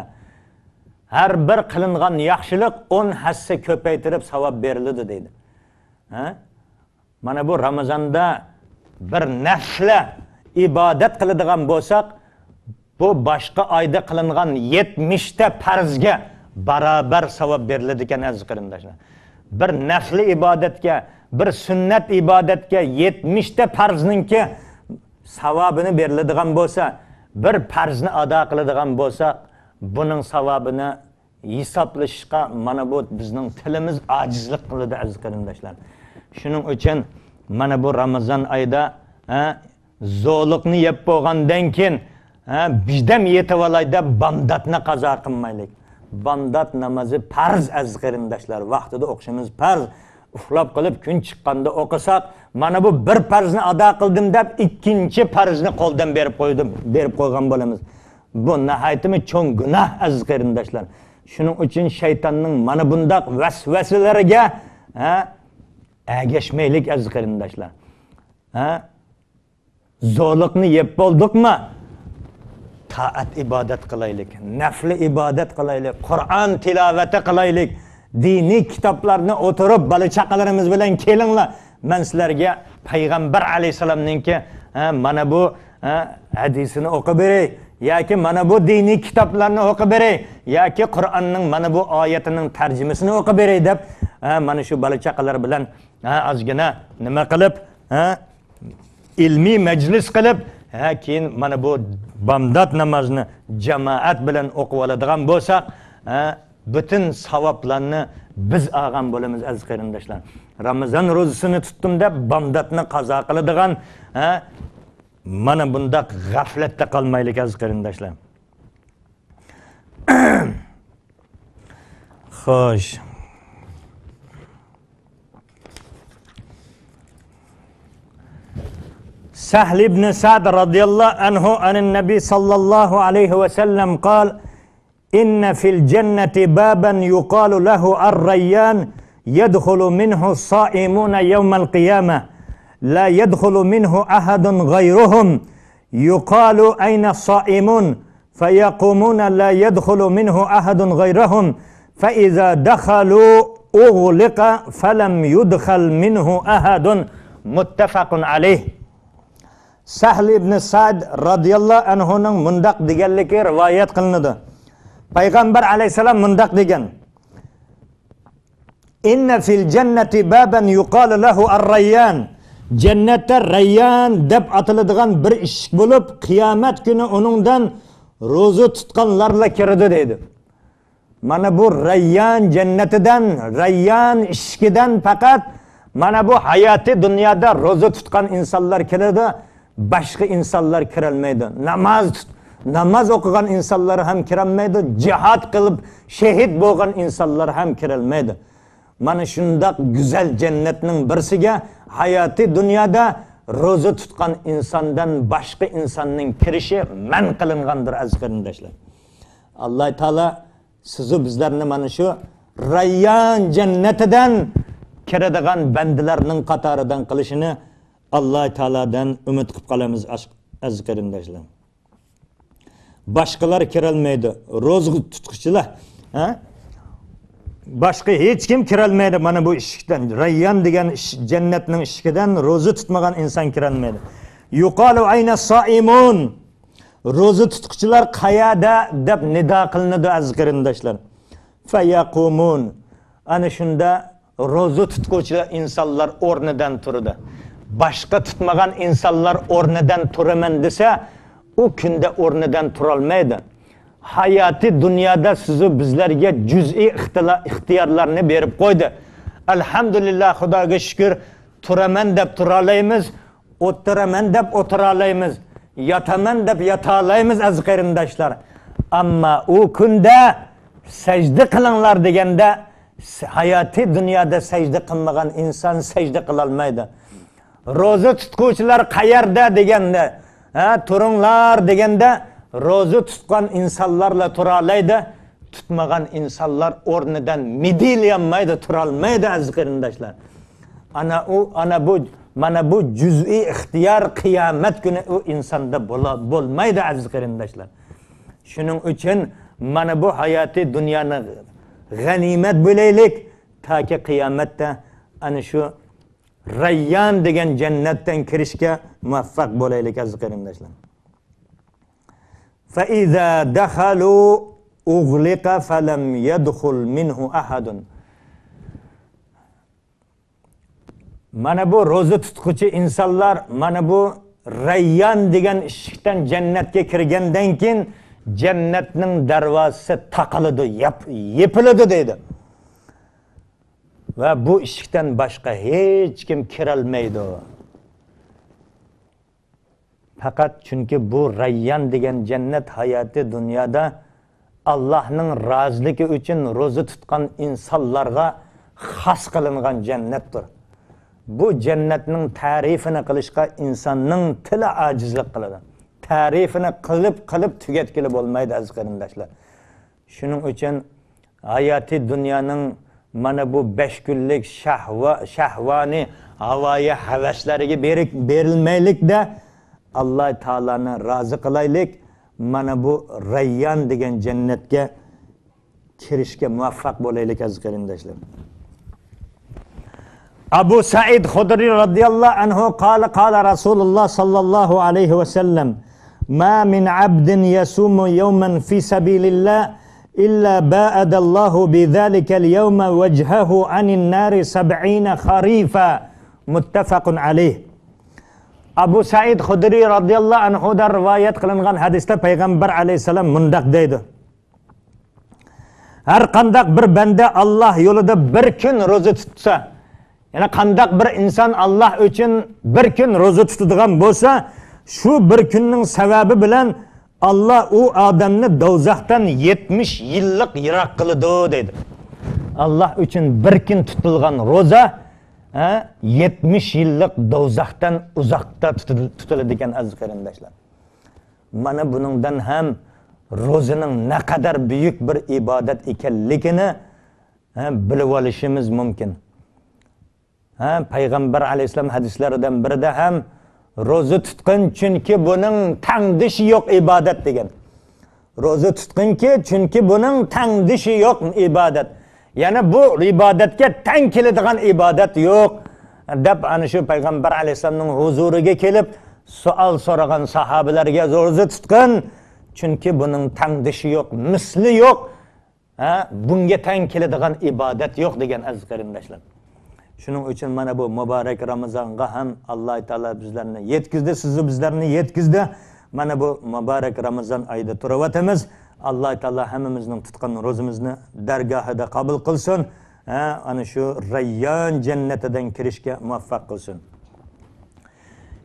ھەر بىر قىلىنغان ياخشىلىق ئون ھەسسە كۆپەيتىلىپ ساۋاب بېرىلىدۇ دەيدۇ. ھە؟ مانا بۇ رامىزاندا بىر نەپلە ئىبادەت قىلىدىغان بولساق، بۇ باشقا ئايدا قىلىنغان يەتمىشتە پەرزگە بارابەر ساۋاب بېرىلىدىكەن، ئەزىز قېرىنداشلار. بىر نەپلى ئىبادەتكە، بىر سۈننەت ئىبادەتكە يەتمىشتە پەرزنىڭكى ساۋابىنى بېرىلىدىغان بولسا، بىر پەرزنى ئادا قىلىدىغان بولسا، بۇنىڭ ساۋابىنى ھېسابلىشىشقا مانا بۇ بىزنىڭ تىلىمىز ئاجىزلىق قىلىدۇ، ئەزىز قېرىنداشلار. شۇنىڭ ئۈچۈن مانا بۇ رامىزان ئايدا، ھە، زولۇقنى يەپ بولغاندىن كېيىن، ھە، بىردەم يېتىۋالاي دەپ بامداتنى قازا قىلمايلىك. بامدات نامىزى پەرز، ئەزىز قېرىنداشلار، ۋاقتىدا ئوقۇشىمىز پەرز. ئۇخلاپ قېلىپ كۈن چىققاندا ئوقۇساق، مانا بۇ بىر پەرزنى ئادا قىلدىم دەپ ئىككىنچى پەرزنى قولدىن بېرىپ قويدۇم، بېرىپ قويغان بولىمىز. بۇ ناھايىتىمۇ چوڭ گۇناھ، ئەزىز قېرىنداشلار. شۇنىڭ ئۈچۈن شەيتاننىڭ مانا بۇنداق ۋەسۋەسىلىرىگە، ھە، ئەگەشمەيلىك، ئەزىز قېرىنداشلار. ھە؟ زولۇقنى يەپ بولدۇقمۇ؟ تائەت ئىبادەت قىلايلىك، نەپلى ئىبادەت قىلايلىك، قۇرئان تىلاۋىتى قىلايلىك، دىنىي كىتابلارنى ئوتۇرۇپ بالا چاقىلىرىمىز بىلەن كېلىڭلار، مەن سىلەرگە پەيغەمبەر ئەلەيھىسسالامنىڭكى، ھە، مانا بۇ، ھە، ھەدىسىنى ئوقۇپ بېرەي ياكى مانا بۇ دىنىي كىتابلارنى ئوقۇپ بېرەي ياكى قۇرئاننىڭ مانا بۇ ئايىتىنىڭ تەرجىمىسىنى ئوقۇپ بېرەي دەپ، ھە، مانا شۇ بالا چاقىلار بىلەن، ھە، ئازگىنە نېمە قىلىپ، ھە، ئىلمىي مەجلىس قىلىپ، ھە، كېيىن مانا بۇ بامدات نامازنى جامائەت بىلەن ئوقۇۋالىدىغان بولساق، ھە، پۈتۈن ساۋابلارنى بىز ئالغان بولىمىز، ئەزىز قېرىنداشلار. رامىزان روزىسىنى تۇتتۇم دەپ بامداتنى قازا قىلىدىغان، ھە، مانا بۇنداق غەپلەتتە قالمايلىك، ئەزىز قېرىنداشلار. خوش. سهل بن سعد رضي الله عنه عن النبي صلى الله عليه وسلم قال: إن في الجنة بابا يقال له الريان، يدخل منه الصائمون يوم القيامة، لا يدخل منه أحد غيرهم. يقال: أين الصائمون؟ فيقومون: لا يدخل منه أحد غيرهم. فإذا دخلوا أغلق فلم يدخل منه أحد. متفق عليه. سەھل ئىبنى سەئد رەزىياللاھۇ ئەنھۇنىڭ مۇنداق دېگەنلىكى رىۋايەت قىلىنىدۇ. پەيغەمبەر ئەلەيھىسسالام مۇنداق دېگەن: إن في الجنة بابا يقال له الريان. جەننەتتە رەييان دەپ ئاتىلىدىغان بىر ئىشىك بولۇپ، قىيامەت كۈنى ئۇنىڭدىن روزا تۇتقانلارلا كىرىدۇ دەيدۇ. مانا بۇ رەييان جەننىتىدىن، رەييان ئىشىكىدىن پەقەت مانا بۇ ھاياتىي دۇنيادا روزا تۇتقان ئىنسانلار كىرىدۇ، باشقا ئىنسانلار كىرەلمەيدۇ. ناماز تۇت-، ناماز ئوقۇغان ئىنسانلار ھەم كىرەلمەيدۇ، جىھاد قىلىپ شېھىت بولغان ئىنسانلار ھەم كىرەلمەيدۇ. مانا شۇنداق گۈزەل جەننەتنىڭ بىرسىگە ھاياتىي دۇنيادا روزا تۇتقان ئىنساندىن باشقا ئىنساننىڭ كىرىشى مەن قىلىنغاندۇر، ئەزىز قېرىنداشلار. ئاللاھ تائالا سىزۇ بىزلەرنى مانا شۇ رەييان جەننىتىدىن كىرىدىغان بەندىلەرنىڭ قاتارىدىن قىلىشىنى ئاللاھ تائالادىن ئۈمىد قىلىپ قالىمىز، ئەز-، ئەزىز قېرىنداشلار. باشقىلار كىرەلمەيدۇ. روزا تۇتقۇچىلار، ھە؟ باشقا ھېچ كىم كىرەلمەيدۇ مانا بۇ ئىشىكتىن. رەييان دېگەن ئىش-، جەننەتنىڭ ئىشىكىدىن روزا تۇتمىغان ئىنسان كىرەلمەيدۇ. يقال: أين الصائمون؟ روزا تۇتقۇچىلار قەيەردە دەپ نىدا قىلىنىدۇ، ئەزىز قېرىنداشلار. فيقومون. ئەنە شۇندا روزا تۇتقۇچى ئىنسانلار ئورنىدىن تۇرىدۇ. باشقا تۇتمىغان ئىنسانلار ئورنىدىن تۇرىمەن دېسە، ئۇ كۈندە ئورنىدىن تۇرالمايدۇ. ھاياتىي دۇنيادا سىزۇ بىزلەرگە جۈزئىي ئىختىلا-، ئىختىيارلارنى بېرىپ قويدى. ئەلھەمدۇلىللاھ، خۇداغا شۈكۈر، تۇرىمەن دەپ تۇرالايمىز، ئولتۇرىمەن دەپ ئولتۇرالايمىز، ياتىمەن دەپ ياتالايمىز، ئەزىز قېرىنداشلار. ئەمما ئۇ كۈندە سەجدە قىلىڭلار دېگەندە، س-، ھاياتىي دۇنيادا سەجدە قىلمىغان ئىنسان سەجدە قىلالمايدۇ. روزا تۇتقۇچىلار قەيەردە دېگەندە، ھە، تۇرۇڭلار دېگەندە، روزا تۇتقان ئىنسانلارلا تۇرالايدۇ. تۇتمىغان ئىنسانلار ئورنىدىن مىدىرلىيالمايدۇ، تۇرالمايدۇ، ئەزىز قېرىنداشلار. ئانا ئۇ، ئانا بۇ، مانا بۇ جۈزئىي ئىختىيار قىيامەت كۈنى ئۇ ئىنساندا بولا-، بولمايدۇ، ئەزىز قېرىنداشلار. شۇنىڭ ئۈچۈن مانا بۇ ھاياتىي دۇنيانى غەنىيمەت بىلەيلىك، تاكى قىيامەتتە ئەنە شۇ رەييان دېگەن جەننەتتىن كىرىشكە مۇۋەپپەق بولايلىك، ئەزىز قېرىنداشلار. فإذا دخلوا أغلق فلم يدخل منه أحد. مانا بۇ روزا تۇتقۇچى ئىنسانلار، مانا بۇ رەييان دېگەن ئىشىكتىن جەننەتكە كىرگەندىن كېيىن، جەننەتنىڭ دەرۋازىسى تاقىلىدۇ، ياپ-، يېپىلىدۇ دەيدۇ. ۋە بۇ ئىشىكتىن باشقا ھېچكىم كىرەلمەيدۇ. پەقەت چۈنكى بۇ رەييان دېگەن جەننەت ھاياتىي دۇنيادا ئاللاھنىڭ رازىلىكى ئۈچۈن روزا تۇتقان ئىنسانلارغا خاس قىلىنغان جەننەتتۇر. بۇ جەننەتنىڭ تەرىپىنى قىلىشقا ئىنساننىڭ تىلى ئاجىزلىق قىلىدۇ. تەرىپىنى قىلىپ، قىلىپ تۈگەتكىلى بولمايدۇ، ئەزىز قېرىنداشلار. شۇنىڭ ئۈچۈن ھاياتىي دۇنيانىڭ مانا بۇ بەش كۈنلۈك شەھۋا-، شەھۋانىي ھاۋايى ھەۋەسلەرگە بېرىك-، بېرىلمەيلىك-دە، ئاللاھ تائالانى رازى قىلايلىك، مانا بۇ رەييان دېگەن جەننەتكە كىرىشكە مۇۋەپپەق بولايلىك، ئەزىز قېرىنداشلار. ئەبۇ سەئىد خۇدرى رەزىياللاھۇ ئەنھۇ قال، قال رسول الله صلى الله عليه وسلم، ما من عبد يصوم يوما في سبيل الله إلا باعد الله بذلك اليوم وجهه عن النار سبعين خريفا. متفق عليه. ئەبۇ سەئىد خۇدرى رەزىياللاھۇ ئەنھۇدىن رىۋايەت قىلىنغان ھەدىستە پەيغەمبەر ئەلەيھىسسالام مۇنداق دەيدۇ. ھەر قانداق بىر بەندە ئاللاھ يولىدا بىر كۈن روزا تۇتسا، يەنى قانداق بىر ئىنسان ئاللاھ ئۈچۈن بىر كۈن روزا تۇتىدىغان بولسا، شۇ بىر كۈننىڭ سەۋەبى بىلەن ئاللاھ ئۇ ئادەمنى دوزاختىن يەتمىش يىللىق يىراق قىلىدۇ دەيدۇ. ئاللاھ ئۈچۈن بىر كۈن تۇتۇلغان روزا، ھە، يەتمىش يىللىق دوزاختىن ئۇزاقتا تۇتۇل-، تۇتۇلىدىكەن، ئەزىز قېرىنداشلار. مانا بۇنىڭدىن ھەم روزىنىڭ نەقەدەر بۈيۈك بىر ئىبادەت ئىكەنلىكىنى، ھە، بىلىۋالىشىمىز مۇمكىن. ھە، پەيغەمبەر ئەلەيھىسسالام ھەدىسلىرىدىن بىرىدە ھەم، روزا تۇتقىن، چۈنكى بۇنىڭ تەڭدىشى يوق ئىبادەت، دېگەن. روزا تۇتقىنكى، چۈنكى بۇنىڭ تەڭدىشى يوق ئىبادەت. يەنى بۇ ئىبادەتكە تەڭ كېلىدىغان ئىبادەت يوق، دەپ ئەنە شۇ پەيغەمبەر ئەلەيھىسسالامنىڭ ھۇزۇرىغا كېلىپ سوئال سورىغان ساھابىلەرگە، روزا تۇتقىن، چۈنكى بۇنىڭ تەڭدىشى يوق، مىسلى يوق. ھە، بۇنىڭغا تەڭ كېلىدىغان ئىبادەت يوق، دېگەن، ئەزىز قېرىنداشلار. شۇنىڭ ئۈچۈن مانا بۇ مۇبارەك رامىزانغا ھەم ئاللا تائالا بىزلەرنى يەتكۈزدى، سىزنى بىزلەرنى يەتكۈزدى. مانا بۇ مۇبارەك رامىزان ئايىدا تۇرۇۋاتىمىز. ئاللا تائالا ھەممىمىزنىڭ تۇتقان روزىمىزنى دەرگاھىدا قوبۇل قىلسۇن. ھە، ئەنە شۇ رەييان جەننىتىدىن كىرىشكە مۇۋەپپەق قىلسۇن.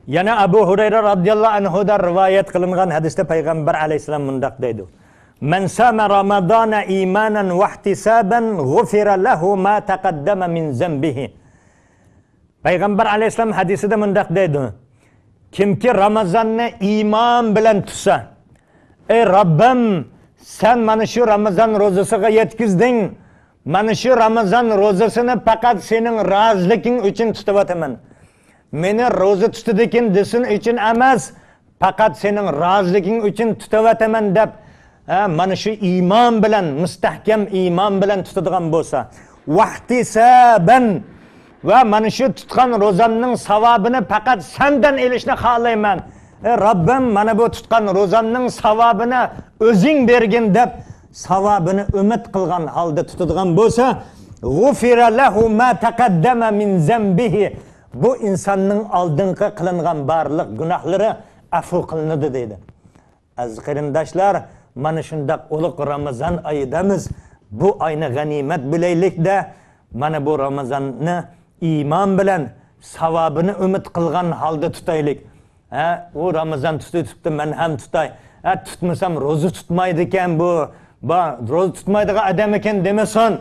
يەنە ئەبۇ ھۇرەيرە رازىياللاھۇ ئەنھۇدىن رىۋايەت قىلىنغان ھەدىستە پەيغەمبەر ئەلەيھىسسالام مۇنداق دەيدۇ: مەن سامە رامازانە ئىمانەن ۋەھتىسابەن غۇفىرە لەھۇ ما تەقەددەمە مىن زەنبىھى. پەيغەمبەر ئەلەيھىسسالام ھەدىسىدە مۇنداق دەيدۇ: كىمكى رامازاننى ئىمان بىلەن تۇتسا، ئەي رەببىم، سەن مانا شۇ رامازان روزىسىغا يەتكۈزدۈڭ، مانا شۇ رامازان روزىسىنى پەقەت سېنىڭ رازىلىكىڭ ئۈچۈن تۇتۇۋاتىمەن. مېنى روزا تۇتىدىكىن دېسۇن ئۈچۈن ئەمەس، پەقەت سېنىڭ رازىلىكىڭ ئۈچۈن تۇتۇۋاتىمەن دەپ، ھە، مانا شۇ ئىمان بىلەن، مۇستەھكەم ئىمان بىلەن تۇتىدىغان بولسا، ۋەھتىسابەن، ۋە مانا شۇ تۇتقان روزامنىڭ ساۋابىنى پەقەت سەندىن ئېلىشنى خالايمەن. ئەي رەببىم، مانا بۇ تۇتقان روزامنىڭ ساۋابىنى ئۆزۈڭ بەرگىن دەپ، ساۋابىنى ئۈمىد قىلغان ھالدا تۇتىدىغان بولسا، غۇفىرە لەھۇ ما تەقەددەمە مىن زەنبىھى. بۇ ئىنساننىڭ ئالدىنقى قىلىنغان بارلىق گۇناھلىرى ئەپۇ قىلىنىدۇ، دەيدۇ. ئەزىز قېرىنداشلار، مانا شۇنداق ئۇلۇغ رامىزان ئايىدىمىز. بۇ ئاينى غەنىيمەت بىلەيلىك-دە، مانا بۇ رامىزاننى ئىمان بىلەن، ساۋابىنى ئۈمىد قىلغان ھالدا تۇتايلىك. ھە، ئۇ رامىزان تۇتۇۋېتىپتۇ، مەن ھەم تۇتاي. ھە، تۇتمىسام روزا تۇتمايدىكەن بۇ. با، روزا تۇتمايدىغان ئادەم ئىكەن دېمىسۇن،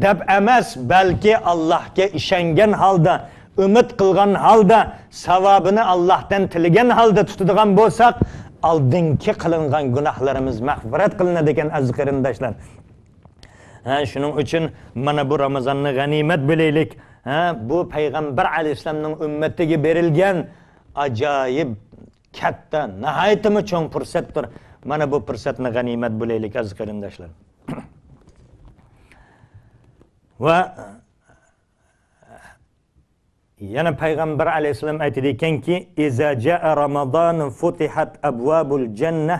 دەپ ئەمەس، بەلكى ئاللاھقا ئىشەنگەن ھالدا، ئۈمىد قىلغان ھالدا، ساۋابىنى ئاللاھتىن تىلىگەن ھالدا تۇتىدىغان بولساق، ئالدىنقى قىلىنغان گۇناھلىرىمىز مەغپىرەت قىلىنىدىكەن، ئەزىز قېرىنداشلار. ھە، شۇنىڭ ئۈچۈن مانا بۇ رامىزاننى غەنىيمەت بىلەيلىك. ھە، بۇ پەيغەمبەر ئەلەيھىسسالامنىڭ ئۈممىتىگە بېرىلگەن ئاجايىپ كاتتا، ناھايىتىمۇ چوڭ پۇرسەتتۇر. مانا بۇ پۇرسەتنى غەنىيمەت بىلەيلىك، ئەزىز قېرىنداشلار. ۋە يەنە پەيغەمبەر ئەلەيھىسسالام ئېيتىدىكەنكى، ئىزا جائە رامازان فۇتىھەت ئەبۋابۇل جەننە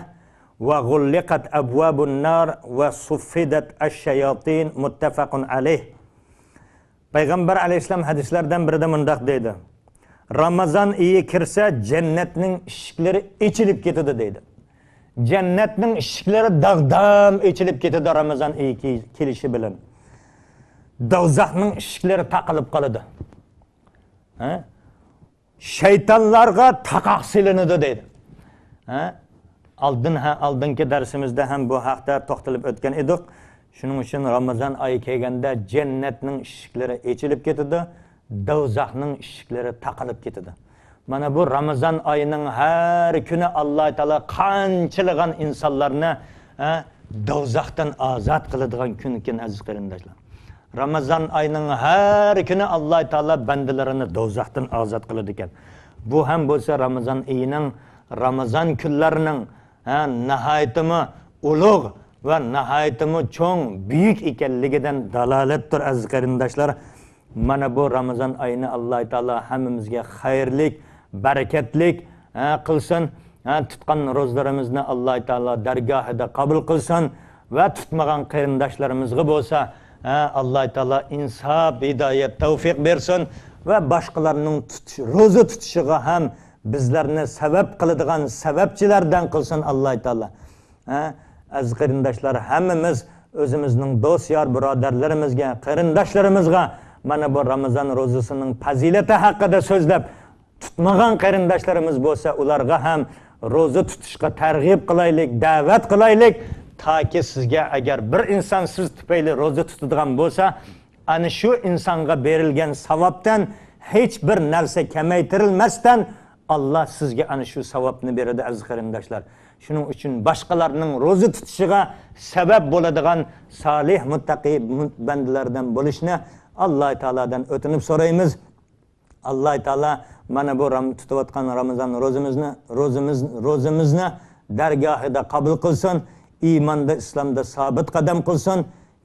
ۋە غۇللىقەت ئەبۋابۇن نار ۋە سۇففىدەت ئەششەياتىن، مۇتتەفەقۇن ئەلەيھ. پەيغەمبەر ئەلەيھىسسالام ھەدىسلەردىن بىرىدە مۇنداق دەيدۇ: رامازان ئېيى كىرسە، جەننەتنىڭ ئىشىكلىرى ئېچىلىپ كېتىدۇ، دەيدۇ. جەننەتنىڭ ئىشىكلىرى داغدام ئېچىلىپ كېتىدۇ رامازان ئېيى كېلىشى بىلەن. دوزاخنىڭ ئىشىكلىرى تاقىلىپ قالىدۇ. ھە؟ شەيتانلارغا تاقاق سېلىنىدۇ، دەيدۇ. ھە؟ ئالدىن، ھە، ئالدىنقى دەرسىمىزدە ھەم بۇ ھەقتە توختىلىپ ئۆتكەن ئىدۇق. شۇنىڭ ئۈچۈن رامازان ئايى كەلگەندە جەننەتنىڭ ئىشىكلىرى ئېچىلىپ كېتىدۇ، دوزاخنىڭ ئىشىكلىرى تاقىلىپ كېتىدۇ. مانا بۇ رامازان ئايىنىڭ ھەر كۈنى ئاللا تائالا قانچىلىغان ئىنسانلارنى، ھە، دوزاختىن ئازاد قىلىدىغان كۈنكەن، ئەزىز قېرىنداشلار. رامازان ئاينىڭ ھەر كۈنى ئاللا تائالا بەندىلىرىنى دوزاختىن ئازاد قىلىدىكەن. بۇ ھەم بولسا رامازان ئېيىنىڭ، رامازان كۈنلىرىنىڭ، ھە، ناھايىتىمۇ ئۇلۇغ ۋە ناھايىتىمۇ چوڭ، بۈيۈك ئىكەنلىكىدىن دالالەتتۇر، ئەزىز قېرىنداشلار. مانا بۇ رامازان ئايىنى ئاللا تائالا ھەممىمىزگە خەيرلىك، بەرىكەتلىك، ھە، قىلسۇن. ھە، تۇتقان روزىلىرىمىزنى ئاللا تائالا دەرگاھىدا قوبۇل قىلسۇن ۋە تۇتمىغان قېرىنداشلىرىمىزغا بولسا، ھە، ئاللا تائالا ئىنساپ، ھىدايەت، تەۋفىق بېرسۇن ۋە باشقىلارنىڭ تۇتۇش، روزا تۇتۇشىغا ھەم بىزلەرنى سەۋەب قىلىدىغان سەۋەبچىلەردىن قىلسۇن ئاللا تائالا. ھە، ئەزىز قېرىنداشلار، ھەممىمىز ئۆزىمىزنىڭ دوست، يار، بۇرادەرلىرىمىزگە، قېرىنداشلىرىمىزغا مانا بۇ رامازان روزىسىنىڭ پەزىلىتى ھەققىدە سۆزلەپ، تۇتمىغان قېرىنداشلىرىمىز بولسا، ئۇلارغا ھەم روزا تۇتۇشقا تەرغىب قىلايلىق، دەۋەت قىلايلىق. تاكى سىزگە ئەگەر بىر ئىنسان سىز تۈپەيلى روزا تۇتىدىغان بولسا، ئەنە شۇ ئىنسانغا بېرىلگەن ساۋابتىن ھېچ بىر نەرسە كېمەيتۈرۈلمەستىن، ئاللا سىزگە ئەنە شۇ ساۋابنى بېرىدۇ، ئەزىز قېرىنداشلار. شۇنىڭ ئۈچۈن باشقىلارنىڭ روزا تۇتۇشىغا سەۋەب بولىدىغان سالىھ، مۇتتەقىي بەندىلەردىن بولۇشنى ئاللا تائالادىن ئۆتۈنۈپ سورايمىز. ئاللاھ تائالا مانا بۇ رام-، تۇتۇۋاتقان رامىزان روزىمىزنى، روزىمىز، روزىمىزنى دەرگاھىدا قوبۇل قىلسۇن، ئىماندا، ئىسلامدا سابىت قەدەم قىلسۇن.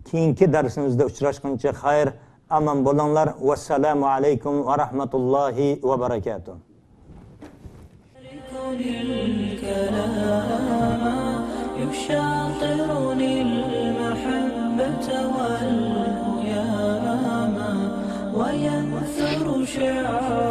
كېيىنكى دەرسىمىزدە ئۇچراشقىنچە خەير، ئامان بولۇڭلار. ۋەسسالامۇ ئەلەيكۇم ۋە رەھمەتۇللاھى ۋە بەرەكاتۇھ. الكلام يشاطرني المحبة والهيام وينثر شعر